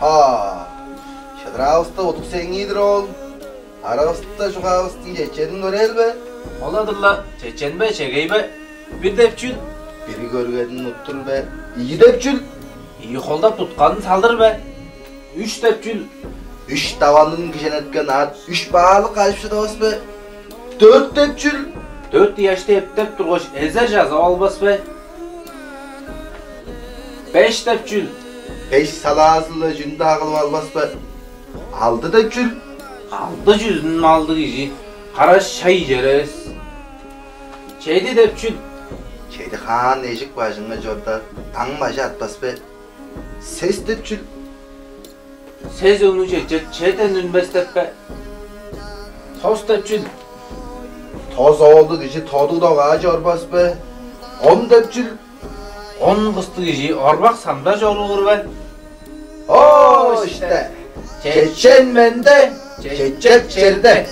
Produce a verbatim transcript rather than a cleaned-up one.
Ха, шыдыраавыста удук сеңии-дир ол. Аравыста чугаавыстың чеченин көрээр бе? Ол-ла-дыр-ла, чечен бе, чегей бе? Бир деп чүл? Бири көргенин уттур бе? Ийи деп чүл? Ийи холдап тутканын салдыр бе? Үш деп чүл? Үш даванын киженеткен аът үш баалык ажып шыдавас бе? Дөрт деп чүл? Дөрт ыяшты эптеп тургаш, эзер чазап албас бе? Беш деп чүл? Беш салаазы-ла чүнү-даа кылып албас бе? Алды деп чүл? Алды чүзүн малдыг кижи кара шай ижер эвес. Чеди деп чүл? Чеди хаан эжик бажыңга чорда, даң бажы атпас бе? Сес деп чүл? Сес өңнүг чечек чеден үнмес деп бе? Тос деп чүл? Тос оолдуг кижи тодуг догаа чорбас бе? Он деп чүл? Он кыстыг кижи орбак самда чоруур бе? Оо, иште, чечен менде, чечек черде.